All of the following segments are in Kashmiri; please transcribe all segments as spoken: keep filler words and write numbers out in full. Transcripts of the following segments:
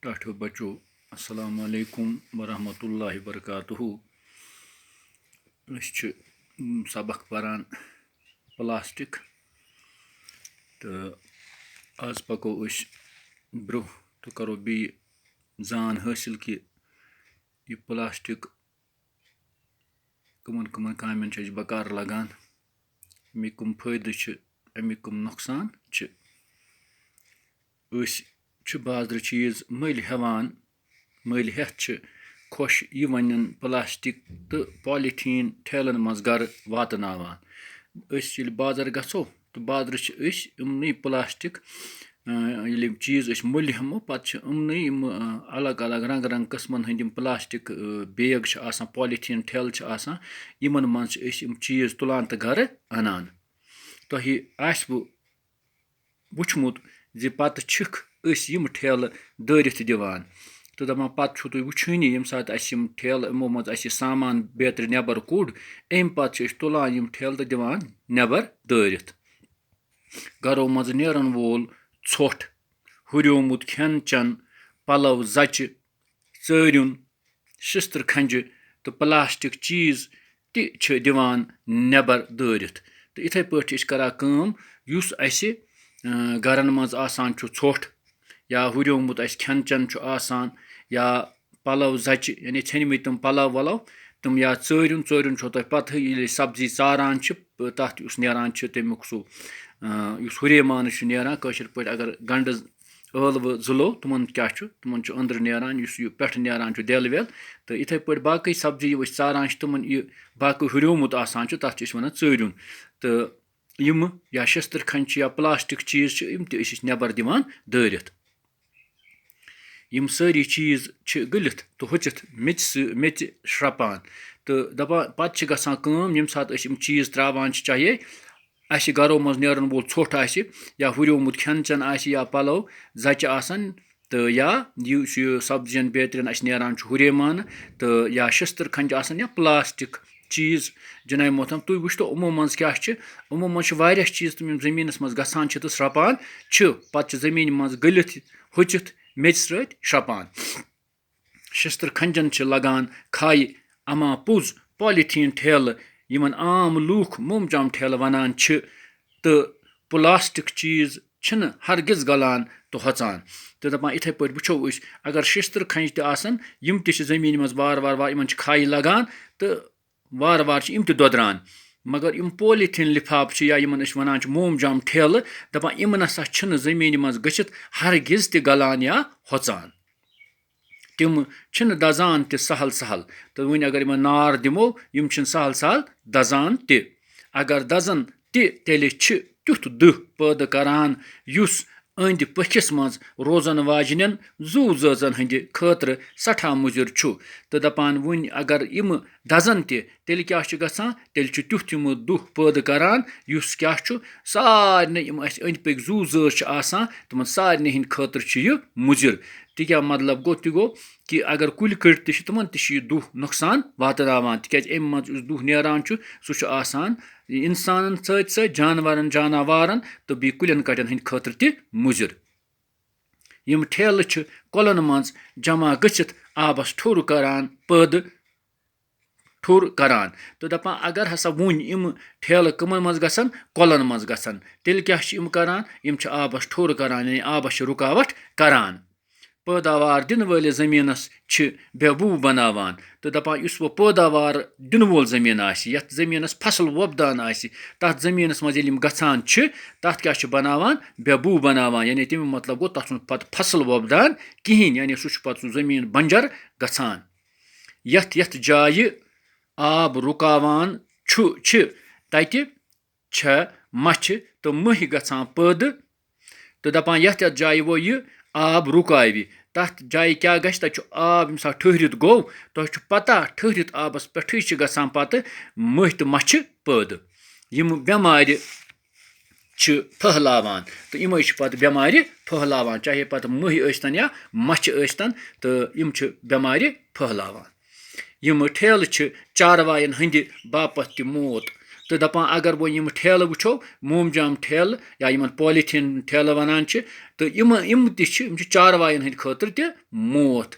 ٹاٹھیو بچو، السلام علیکم ورحمۃ اللہ وبرکاتہ۔ أسۍ چھِ، م، سبق پران پلاسٹک، تہٕ آز پکو أسۍ برٛونٛہہ تہٕ کرو بیٚیہِ زان حٲصِل کہِ یہِ پلاسٹک کٕمَن کٕمَن کامٮ۪ن چھِ اَسہِ بکار لگان، اَمِکۍ کٕم فٲیدٕ چھِ، اَمِکۍ کٕم نۄقصان چھِ۔ أسۍ چھِ بازرٕ چیٖز مٔلۍ ہٮ۪وان، مٔلۍ ہٮ۪تھ چھِ خۄش یہِ وَنان پلاسٹک تہٕ پالیٖتھیٖن ٹھیلَن منٛز گَرٕ واتناوان۔ أسۍ ییٚلہِ بازر گژھو تہٕ بازرٕ چھِ أسۍ یِمنٕے پلاسٹک، اَ، ییٚلہِ یِم چیٖز أسۍ مٔلۍ ہٮ۪مو، پَتہٕ چھِ یِمنٕے یِم، اَ، الگ الگ رنٛگ رنٛگ قٕسمَن ہٕنٛدۍ یِم پلاسٹک، اَ، بیگ چھِ آسان، پالیٖتھیٖن ٹھیلہٕ چھِ آسان، یِمَن منٛز چھِ أسۍ یِم چیٖز تُلان تہٕ گَرٕ اَنان۔ تۄہہِ آسِوٕ وُچھمُت زِ پتہٕ چھِکھ أسۍ یِم ٹھیلہٕ دٲرِتھ دِوان۔ تہٕ دَپان، پتہٕ چھُو تُہۍ وُچھٲنی، ییٚمہِ ساتہٕ اَسہِ یِم ٹھیلہٕ، یِمو منٛز اَسہِ یہِ سامان بیترِ نٮ۪بر کوٚڑ، اَمہِ پتہٕ چھِ أسۍ تُلان یِم ٹھیلہٕ تہٕ دِوان نٮ۪بر دٲرِتھ۔ گرو منٛزٕ نیرن وول ژھۄٹھ، ہُریومُت کھٮ۪ن چٮ۪ن، پلو زچہِ، ژٲریُن، شستٕر کھنجہِ تہٕ پلاسٹک چیٖز تہِ چھِ دِوان نٮ۪بر دٲرِتھ۔ تہٕ یِتھے پٲٹھۍ چھِ أسۍ کران کٲم، یُس اَسہِ، اۭں، گرن منٛز آسان چھُ ژھۄٹھ یا ہُریومُت اَسہِ کھٮ۪ن چٮ۪ن چھُ آسان یا پلو زچہِ، یعنی ژھیٚنمٕتۍ تِم پلو ولو، تِم یا ژٲریُن، ژٲریُن چھو تۄہہِ پتہٕے، ییٚلہِ أسۍ سبزی ژاران چھِ، تَتھ یُس نیران چھُ تَمیُک سُہ، اۭں، یُس ہُریمانہٕ چھُ نیران، کٲشِر پٲٹھۍ اگر گنڈٕ ٲلوٕ زٕلو، تِمن کیٛاہ چھُ؟ تِمن چھُ أنٛدرٕ نیران، یُس یہِ پٮ۪ٹھٕ نیران چھُ دٮ۪ل وٮ۪ل۔ تہٕ یِتھے پٲٹھۍ باقٕے سبزی یِم أسۍ ژاران چھِ، تِمن یہِ باقٕے ہُریومُت آسان چھُ، تَتھ چھِ أسۍ وَنان ژٲریُن۔ تہٕ یِمہٕ یا شستٕر کھنٛجہِ چھِ یا پلاسٹک چیٖز چھِ، یِم تہِ أسۍ چھِ نٮ۪بر دِوان دٲرِتھ۔ یِم سٲری چیٖز چھِ گٔلِتھ تہٕ ہۄژِتھ میٚژِ سۭ-، میٚژِ شرٛپان۔ تہٕ دَپان، پَتہٕ چھِ گژھان کٲم، ییٚمہِ ساتہٕ أسۍ یِم چیٖز ترٛاوان چھِ، چاہے اَسہِ گَرو منٛز نیرَن وول ژھۄٹھ آسہِ یا ہُریومُت کھٮ۪ن چٮ۪ن آسہِ یا پَلو زَچہِ آسَن، تہٕ یا یُس یہِ سبزین بیترین اَسہِ نیران چھُ ہُریمانہٕ، تہٕ یا شستٕر کھنٛجہِ آسَن یا پلاسٹک چیٖز، جناب محترم، تُہۍ وٕچھتو یِمو منٛز کیٛاہ چھِ۔ یِمو منٛز چھِ واریاہ چیٖز تِم، یِم زٔمیٖنَس منٛز گژھان چھِ تہٕ شرٛپان چھِ، پَتہٕ چھِ زٔمیٖنہِ منٛز گٔلِتھ، ہۄژِتھ میٚژِ سۭتۍ شرٛپان۔ شستٕر کھنٛجن چھِ لگان کھاے، اما پوٚز پالیٖتھیٖن ٹھیلہٕ، یِمن عام لوٗکھ مومجام ٹھیلہٕ وَنان چھِ، تہٕ پلاسٹک چیٖز چھِنہٕ ہرگز گلان تہٕ ہۄژان۔ تہٕ دَپان، یِتھے پٲٹھۍ وٕچھو أسۍ، اگر شستٕر کھنٛجہِ تہِ آسَن، یِم تہِ چھِ زٔمیٖنہِ منٛز وارٕ وارٕ وارٕ، یِمن چھِ کھاے لگان تہٕ وارٕ وارٕ چھِ یِم تہِ دۄدران۔ مگر یِم پالیٖتھیٖن لِفافہٕ چھِ یا یِمن أسۍ وَنان چھِ مومجام ٹھیلہٕ، دَپان، یِم نسا چھِنہٕ زٔمیٖنہِ منٛز گٔژھِتھ ہرگز تہِ گلان یا ہۄژان۔ تِم چھِنہٕ دَزان تہِ سہل سہل۔ تہٕ وۄنۍ اگر یِمن نار دِمو، یِم چھِنہٕ سہل سہل دَزان تہِ۔ اگر دَزن تہِ، تیٚلہِ چھِ تیُتھ دٕہ پٲدٕ کران، یُس أنٛدۍ پٔکھِس منٛز روزن واجنٮ۪ن زُو زٲژن ہٕنٛدِ خٲطرٕ سٮ۪ٹھاہ مُضِر چھُ۔ تہٕ دَپان، وۄنۍ اگر یِم دَزن تہِ، تیٚلہِ کیٛاہ چھُ گژھان؟ تیٚلہِ چھُ تیُتھ یِم دُہ پٲدٕ کران، یُس کیٛاہ چھُ؟ سارنٕے یِم اَسہِ أنٛدۍ پٔکۍ زُو زٲژ چھِ آسان، تِمن سارنٕے ہٕنٛدِ خٲطرٕ چھُ یہِ مُضِر۔ تہِ کیٛاہ مطلب گوٚو؟ تہِ گوٚو کہِ اگر کُلۍ کٔٹۍ تہِ چھِ، تِمن تہِ چھُ یہِ دُہ نۄقصان واتناوان، تِکیٛازِ اَمہِ منٛز یُس دُہ نیران چھُ، سُہ چھُ آسان اِنسانن سۭتۍ سۭتۍ جانورن، جاناوارن تہٕ بیٚیہِ کُلٮ۪ن کٹٮ۪ن ہٕنٛدِ خٲطرٕ تہِ مُضِر۔ یِم ٹھیلہٕ چھِ کۄلن منٛز جمع گٔژھِتھ آبس ٹھوٚر کران پٲدٕ، ٹھوٚر کران۔ تہٕ دَپان، اگر ہسا وۄنۍ یِم ٹھیلہٕ کٕمن منٛز گژھن؟ کۄلن منٛز گژھن، تیٚلہِ کیٛاہ چھِ یِم کران؟ یِم چھِ آبس ٹھوٚر کران، یعنی آبس چھِ رُکاوٹ کران۔ پٲداوار دِنہٕ وٲلِس زٔمیٖنَس چھِ بے بوٗ بَناوان۔ تہٕ دَپان، یُس وۄنۍ پٲداوار دِنہٕ وول زٔمیٖن آسہِ، یَتھ زٔمیٖنَس فصل وۄپدان آسہِ، تَتھ زٔمیٖنَس منٛز ییٚلہِ یِم گژھان چھِ، تَتھ کیٛاہ چھِ بَناوان؟ بے بوٗ بَناوان۔ یعنی تَمیُک مطلب گوٚو، تَتھ چھُنہٕ پَتہٕ فصل وۄپدان کِہیٖنۍ، یعنی سُہ چھُ پَتہٕ سُہ زٔمیٖن بنجر گژھان۔ یَتھ یَتھ جایہِ آب رُکاوان چھُ، چھِ، تَتہِ چھےٚ مَچھِ تہٕ مٔہۍ گژھان پٲدٕ۔ تہٕ دَپان، یَتھ یَتھ جایہِ وۄنۍ یہِ آب رُکاوِ، تَتھ جایہِ کیٛاہ گژھِ؟ تَتہِ چھُ آب، ییٚمہِ ساتہٕ ٹھٔہرِتھ گوٚو، تۄہہِ چھُ پَتہ، ٹھٔہرِتھ آبَس پٮ۪ٹھٕے چھِ گژھان پَتہٕ مٔہۍ تہٕ مَچھِ پٲدٕ۔ یِم بٮ۪مارِ چھِ پھٔہلاوان تہٕ یِمَے چھِ پَتہٕ بٮ۪مارِ پھٔہلاوان، چاہے پَتہٕ مٔہۍ ٲسۍتَن یا مَچھِ ٲسۍتَن، تہٕ یِم چھِ بٮ۪مارِ پھٔہلاوان۔ یِم ٹھیلہٕ چھِ چاروایَن ہٕنٛدِ باپتھ تہِ موت۔ تہٕ دَپان، اگر وۄنۍ یِم ٹھیلہٕ وٕچھو، مومجام ٹھیلہٕ یا یِمَن پالیٖتھیٖن ٹھیلہٕ وَنان چھِ، تہٕ یِم یِم تہِ چھِ، یِم چھِ چاروایَن ہٕنٛدِ خٲطرٕ تہِ موت۔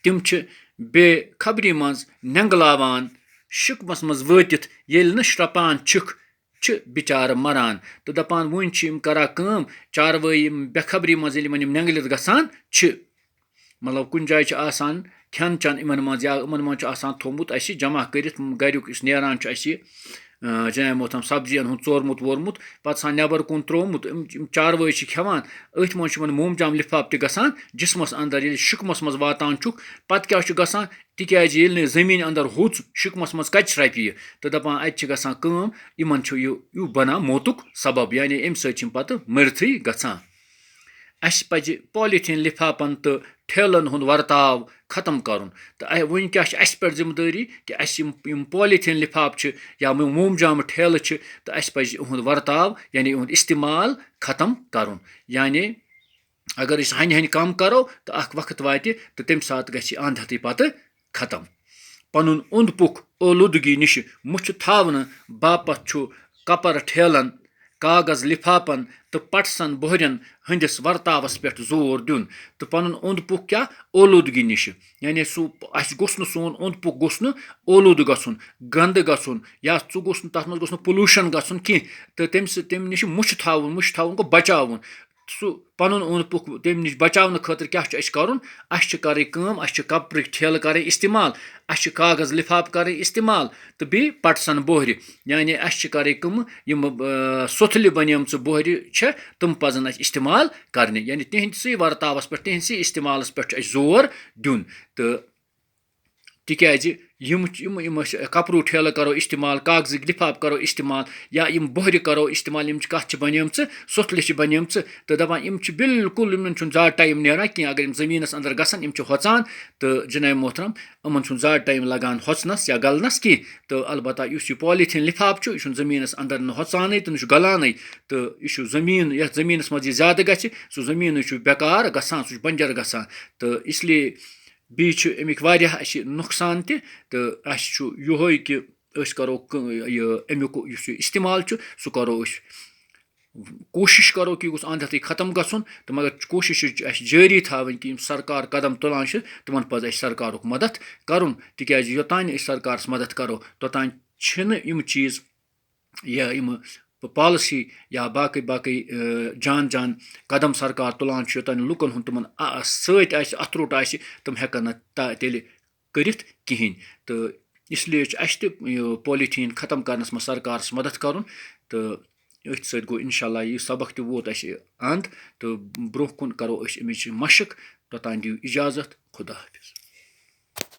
تِم چھِ بے خبری منٛز نٮ۪نٛگلاوان، شِکمَس منٛز وٲتِتھ ییٚلہِ نہٕ شرٛپان چھِکھ، چھِ بِچارٕ مَران۔ تہٕ دَپان، وۄنۍ چھِ یِم کَران کٲم، چاروٲے یِم بے خبری منٛز ییٚلہِ یِمَن یِم نٮ۪نٛگلِتھ گژھان چھِ، مطلب، کُنہِ جایہِ چھُ آسان کھٮ۪ن چٮ۪ن یِمَن منٛز، یا یِمَن منٛز چھُ آسان تھوٚومُت اَسہِ جمع کٔرِتھ، گَریُک یُس نیران چھُ اَسہِ، آ، جناب محترم، سبزین ہُنٛد ژورمُت وورمُت، پتہٕ آسان نٮ۪بر کُن تروومُت، یِم، یِم چاروٲے چھِ کھٮ۪وان۔ أتھۍ منٛز چھُ یِمن مومجام لِفاف تہِ گژھان جسمس اندر۔ ییٚلہِ شِکمس منٛز واتان چھُکھ، پتہٕ کیٛاہ چھُ گژھان؟ تِکیٛازِ ییٚلہِ نہٕ زٔمیٖن اندر ہوٚژ، شِکمس منٛز کتہِ شرپہِ یہِ؟ تہٕ دپان، اتہِ چھِ گژھان کٲم، یِمن چھُ یہِ، یہِ بنان موتُک سبب، یعنی امہِ سۭتۍ چھِ یِم پتہٕ مٔرتھٕے گژھان۔ اَسہِ پَزِ پالیٖتھیٖن لِفافَن تہٕ ٹھیلَن ہُنٛد ورتاو ختم کَرُن۔ تہٕ اَ-، وۄنۍ کیٛاہ چھِ اَسہِ پٮ۪ٹھ ذِمہٕ دٲری کہِ اَسہِ یِم، یِم پالیٖتھیٖن لِفاف چھِ یا یِم مومجامہٕ ٹھیلہٕ چھِ، تہٕ اَسہِ پَزِ یِہُنٛد ورتاو، یعنی یِہُنٛد استعمال ختم کَرُن۔ یعنی اگر أسۍ ہَنہِ ہَنہِ کَم کَرو، تہٕ اَکھ وقت واتہِ تہٕ تَمہِ ساتہٕ گژھِ یہِ اَنٛد ہٮ۪تھٕے پَتہٕ ختم۔ پنُن اوٚنٛد پوٚک اولوٗدگی نِش مُچھِ تھاونہٕ باپتھ چھُ کپر ٹھیلن، کاغذ لِفافن تہٕ پٹسن بوہرٮ۪ن ہٕنٛدِس ورتاوس پٮ۪ٹھ زور دیُن۔ تہٕ پنُن اوٚنٛد پوٚک کیٛاہ؟ اولوٗدگی نِش۔ یعنی سُہ، اَسہِ گوٚژھ نہٕ سون اوٚنٛد پوٚک گوٚژھ نہٕ اولوٗدٕ گژھُن، گنٛدٕ گژھُن، یا سُہ گوٚژھ نہٕ، تَتھ منٛز گوٚژھ نہٕ پولوٗشن گژھُن کینٛہہ۔ تہٕ تَمہِ سۭتۍ، تَمہِ نِش مُچھِ تھاوُن، مُچھِ تھاوُن گوٚو بچاوُن۔ سُہ پنُن اوٚنٛد پوٚک تَمہِ نِش بچاونہٕ خٲطرٕ کیٛاہ چھُ اَسہِ کَرُن؟ اَسہِ چھِ کَرٕنۍ کٲم، اَسہِ چھِ کَپرٕکۍ ٹھیلہٕ کَرٕنۍ استعمال، اَسہِ چھِ کاغذ لِفاف کَرٕنۍ استعمال، تہٕ بیٚیہِ پٹسَن بوہرِ، یعنی اَسہِ چھِ کَرٕنۍ کٲم، یِم، آ، سوٚتھلہِ بَنیمژٕ بوہرِ چھےٚ، تِم پَزَن اَسہِ استعمال کَرنہِ، یعنی تِہنٛدسٕے ورتاوَس پٮ۪ٹھ، تِہنٛدسٕے استعمالَس پٮ۪ٹھ چھُ اَسہِ زور دیُن۔ تہٕ تِکیٛازِ یِم، یِم، یِم أسۍ کَپرُو ٹھیلہٕ کَرو استعمال، کاغذٕکۍ لِفاف کَرو استعمال، یا یِم بوہرِ کَرو استعمال، یِم چھِ، کَتھ چھِ بَنیمژٕ؟ سوٚتھلہِ چھِ بَنیمژٕ۔ تہٕ دَپان، یِم چھِ بالکل، یِمَن چھُنہٕ زیادٕ ٹایم نیران کینٛہہ۔ اگر یِم زٔمیٖنَس اندر گژھن، یِم چھِ ہۄژان۔ تہٕ جناب محترم، یِمَن چھُنہٕ زیادٕ ٹایم لَگان ہۄژنَس یا گَلنَس کینٛہہ۔ تہٕ البتہ یُس یہِ پالیٖتھیٖن لِفاف چھُ، یہِ چھُنہٕ زٔمیٖنَس اندر نہٕ ہۄژانٕے تہٕ نہ چھُ گَلانٕے۔ تہٕ یہِ چھُ زٔمیٖن، یَتھ زٔمیٖنَس منٛز یہِ زیادٕ گژھِ، سُہ زٔمیٖنٕے چھُ بیکار گژھان، سُہ چھُ بنجر گژھان۔ تہٕ اس لیے بیٚیہِ چھُ اَمِکۍ واریاہ اَسہِ نۄقصان تہِ، تہٕ اَسہِ چھُ یِہوٚے کہِ أسۍ کَرو کٲ-، یہِ اَمیُک یُس یہِ استعمال چھُ، سُہ کَرو أسۍ، کوٗشِش کَرو کہِ یہِ گوٚژھ اَنٛد ہٮ۪تھٕے ختم گژھُن، تہٕ مگر کوٗشِش چھِ اَسہِ جٲری تھاوٕنۍ کہِ یِم سرکار قدم تُلان چھِ، تِمَن پَزِ اَسہِ سرکارُک مدد کَرُن، تِکیٛازِ یوٚتام نہٕ أسۍ سرکارَس مدد کَرو، توٚتام چھِنہٕ یِم چیٖز یا یِم پالیسی یا باقٕے باقٕے، آ، جان جان قدم سرکار تُلان چھُ، یوٚتام نہٕ لُکَن ہُنٛد تِمَن آ-، سۭتۍ آسہِ، اَتھٕ روٚٹ آسہِ، تِم ہٮ۪کَن نہٕ تا-، تیٚلہِ کٔرِتھ کِہیٖنۍ۔ تہٕ اس لیے چھُ اَسہِ تہِ یہِ پالیٖتھیٖن ختم کَرنَس منٛز سرکارَس مدد کَرُن۔ تہٕ أتھۍ سۭتۍ گوٚو اِنشاء اللہ یہِ سبق تہِ ووت اَسہِ اَنٛد، تہٕ برٛونٛہہ کُن کَرو أسۍ اَمِچ مَشٕق۔ توٚتام دِیِو اِجازت، خدا حافظ۔